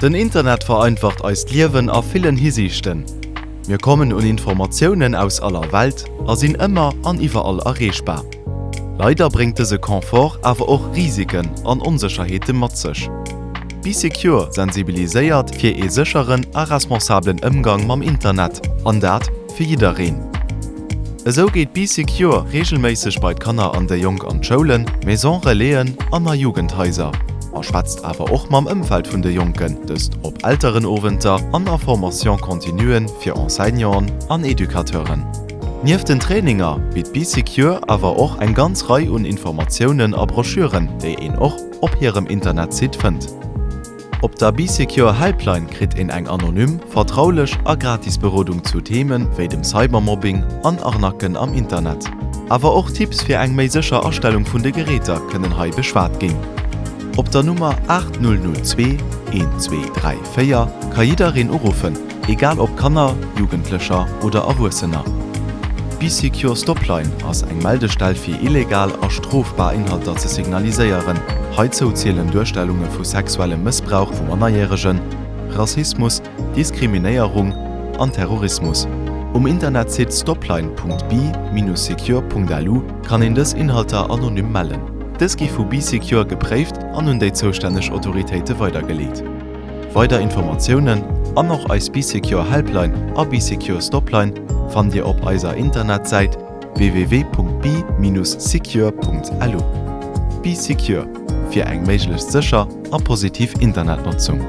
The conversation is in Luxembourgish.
Den Internet vereinfacht eist Liewen a villen Hisiichten. Mir kommen un Informatiounen aus aller Welt a sinn ëmmer an iwwerall erreechbar. Leider bréngt dëse Confort awer och Risiken an Onsécherheete mat sech. Bee Secure sensibiliséiert fir ee sécheren a responsablen Ëmgang mam Internet, an dat fir jiddereen. Esou geet Bee Secure reegelméisseg bei d'Kanner an déi Jonk an d'Schoulen, Maison Relaisen an a Jugendhaiser a schwätzt awer och mam Ëmfeld vun de Jonken, dëst op Elterenowenter an a Formation continuen fir Enseignanten an Educateuren. Nieft den Traininger bitt Bee Secure awer och eng ganz Rei un Informatiounen a Broschüren, déi een och op hirem Internetsite fënnt. Op der Bee Secure Helpline kritt een eng anonym, vertraulech a gratis Berodung zu Theme wéi dem Cybermobbing an Arnacken am Internet. Awer och Tipps fir eng méi sécher Astellung vun de Geräter kënnen hei beschwat ginn. Op der Nummer 8002 1234 ka jiddereen uruffen, egal ob Kanner, Jugendlecher oder Erwuessener. D'Bee Secure Stopline ass eng Meldestell fir illegal a strofbar Inhalter ze signaliséieren. Heizou zielen Duerstellunge vu sexuellem Mëssbrauch vu Mannerjäregen, Rassismus, Diskriminéierung an Terrorismus. Um Internetsite stopline.bee-secure.lu kann een dës Inhalter anonym mellen. Dës gi vu Bee Secure gepréift an un déi zoustänneg Autoritéite weidergeleet. Weider Informatiounen an och eis Bee Secure Helpline a Bee Secure Stopline fannt Dir op eiser Internetsäit www.bee-secure.lu. Bee Secure, fir eng méiglechst sécher a positiv Internetnotzung.